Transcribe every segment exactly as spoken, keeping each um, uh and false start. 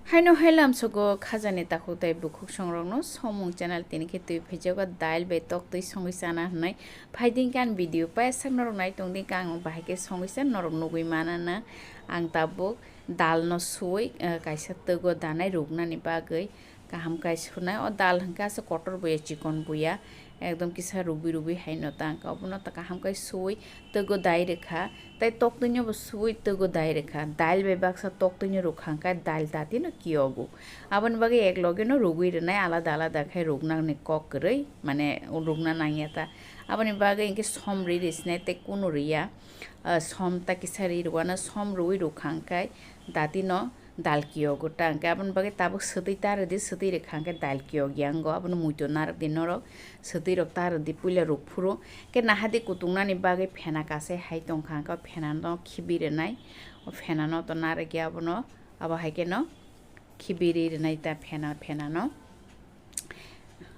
Haino hai lamsogo khajani takhuk tei bukhuk songrokno Somung channel tini khe twi phaijago, dail bai tok twi songwi chana hwnwi. Phaidi khe ang video paisa norok nai tongdi khe ang bahai khe songwi cha norok nugwi manana. Ang tabuk dalno suwi, eh, kaisa twgo danai ruknani bagwi kaham kai sunai. O dal hwnkhe aswk kotor buya, chikon buya, ekdom kisa rubui rubui haino tang khe obono ta kaham kai suwi twgo dai rwkha. Tei toktwino bo suwi twgo dai rwkha. Dail bai baksa toktwino rwkha hwnkhe dail datino kiyogo. Aboni bagwi ek logeno rugwi rwnai, alada alada khe ruknani kok kwrwi, mane rukna nangya ta. Aboni bagwi hwnkhe som rwi rwsinai tei kunu rwya. Ah, som ta kisa rwi rwano, som rwi rwkha hwnkhe datino dal kiyogo ta hwnkhe aboni bagwi tabuk swtwi ta rwdi, swtwi rwkha hwnkhe dal kiyogya wngo, abono muito narwkdi norok, swtwi rok ta rwdi puila rukphuru. Khe nahadi kutungnani bagwi phena kasai hai tongkha hwnkhe o phenano khibi rwnai, o phenano to narwkya abono, abo hai kheno khibi ri rwnai ta phena, phenano.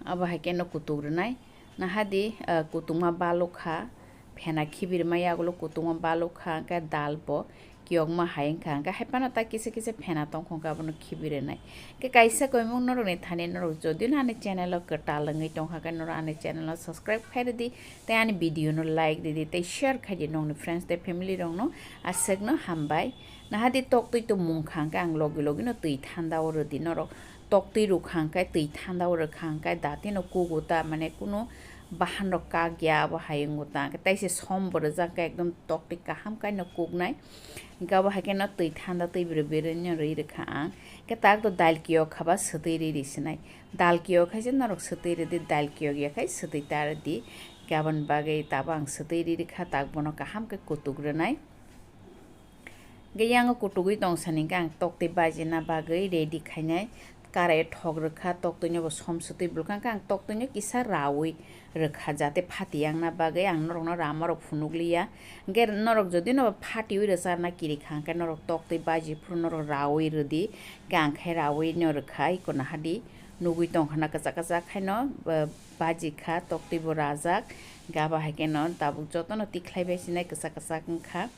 Abo hai kheno kutuk rwnai. Nahadi, ah, kutungma baluk kha, phena khibirma yagulo kutungma baluk kha, hwnkhe dal bo kiyokma hai wngkha, hwnkhe hai phano ta kisa kisa phena tongkha, hwnkhe abono khibi rwnai. Hwnkhe kaisa koimung norokni thani norok jodi no ani channel o kwtal wngwi tongkha khe norok ani channel o subscribe khai rwdi, tei ani video no like rwdi, tei share khai di nokni friends tei family rokno. Aswkno hambai. Nahadi toktwi to mungkha hwnkhe ang logi logi no twi thanda o rwdi norok. Toktwi rwkha hwnkhe twi thanda o rwkha hwnkhe datino kugo ta, mane kunu bahan rok kak ya abo hai wngo ta. Hwnkhe taise som bo rwjak khe ekdom toktwi kaham kaino kuknai. Hwnkhe abo hai kheno twi thanda twi bwrwi bwrwi no rwi rwkha ang. Hwnkhe tak to dal kiyok kha ba swtwi rwi rwi sinai. Dal kiyok khai se norok swtwi rwdi, dal kiyok ya khai swtwi ta rwdi. Hwnkhe aboni bagwi tabuk ang swtwi rwi rwkha, tak bono kaham khe kutuk rwnai. Hwnkhe yango kutugwi tong sani hwnkhe ang toktwi bajina bagwi ready khainai. Karai thok rwkha, toktwino bo som swtwi bwlwkha hwnkhe ang toktwino kisa raui rwkha, jate phati yakna bagwi ang norokno rama rok phunukliya. Hwnkhe norok jodi no phatiui rwcharna kirikha hwnkhe norok toktwi baji phuru norok raui rwdi, hwnkhe ang khe raui no rwkha, iko nahadi nugwi tongkha na kwchak kwchak khaino, eh, baji kha, toktwi bo rajak, hwnkhe abo hai kheno tabuk jotono tikhlai bai sinai kwchak kwchak wngkha.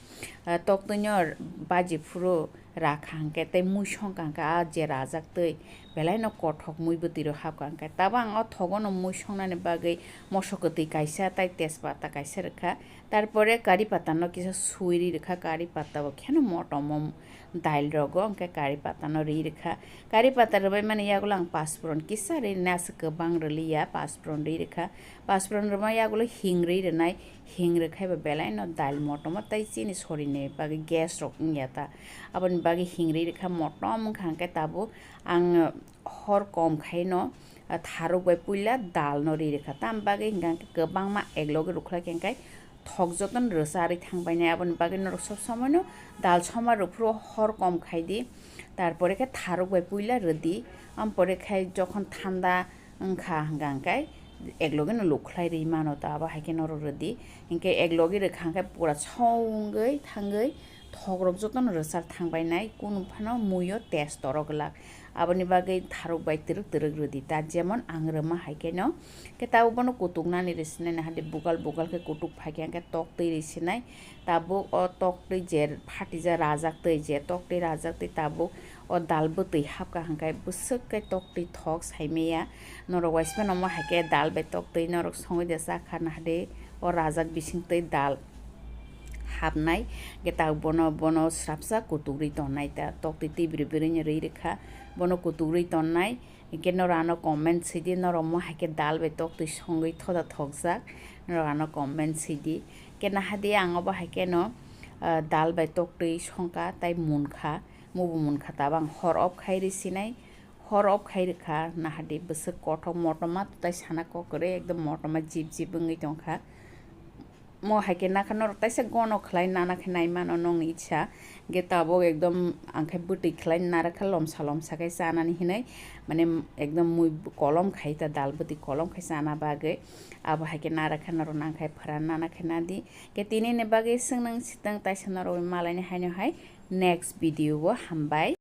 Ah, toktwino baji phuru rakha hwnkhe tei mui songkha hwnkhe ah je rajak twi belaino kothok mui bwtwi rok hapkha hwnkhe. Tabuk ang o thogono mui songnani bagwi moso kwtwi kaisa tei tejpata kaisa rwkha. Tarpore kari patano kisa sui ri rwkha, kari pata bo kheno motom o dail rogo hwnkhe kari patano ri rwkha. Kari pata rwbai mani yagulo ang paspuron kisa ri rwnai, aswk kwbang rwliya, paspuron ri rwkha. Paspuron rwma yagulo hing ri rwnai. Hing rwkhai ba belaino dail motom o tei chini sorini bagwi gas rok wngya ta. Aboni bagwi hing ri rwkha, motom wngkha hwnkhe tabuk ang hor kom khaino, ah, tharuk bai puila dal no ri rwkha. Tam bagwi hwnkha hwnkhe kwbangma ek loge rwkhlai khe hwnkhe thok jotono rwcharwi thangbainai. Aboni bagwi norok sob somoino dal soma rwphuru hor kom khaidi. Tarpore khe tharuk bai puila rwdi. Ampore khe jokhon thanda wngkha hwnkha hwnkhe ek loge no lukhlai rwi mano ta, abo hai khe norok rwdi. Hinkhe ek loge rwkha hwnkhe pura songwi thangwi thokrok jotono rwchar thangbainai, kunu phano muiyo test torok glak. Aboni bagwi tharuk bai twrwk twrwk rwdi ta, jemon ang rwma hai kheno. Khe tabuk bono kutuk nani rwi sinai, nahadi bugal bugal khe kutuk phai khe hwnkhe tok twi rwi sinai. Tabuk o tok twi je phatija rajak twi, je tok twi rajak twi tabuk o dal bwtwi hapkha hwnkhe bwswk khe tok twi thok saimaya. Norok waismano omo hai khe dal bai tok twi norok songwi de chakha, nahadi o rajak bising twi dal hapnai. Hwnkhe tabuk bono, bono srapsa kutuk rwi tongnai ta, tok twi twi bwrwi bwrwi no rwi rwkha, bono kutuk rwi tongnai. Hwnkhe norok ano comment sidi, norok omo hai khe dal bai tok twi songwi thoda thokjak, norok ano comment sidi. Hwnkhe nahadi ang obo hai kheno, ah, dal bai tok twi songkha tei munkha, mubo munkha tabang hor off khai rwi sinai. Hor off khai rwkha, nahadi bwswk kothok motom ma tei sana kok kwrwi ekdom motom ma jip jip wngwi tongkha. Mo hai khe nakha norok taisa gono khlai nana khe nai mano nongni itsa. Hwnkhe tabuk ekdom ang khe bwtwi khlai nara khe lomsa lomsa khe chanani hinwi, mane ekdom mui kolom khai ta dal bwtwi kolom khai chana bagwi. Abo hai khe nara khe norok nang khai phwran nana khe nadi. Hwnkhe tini ni bagwi swngnang sitwng taisa norok malai ni haino hai next video o hambai.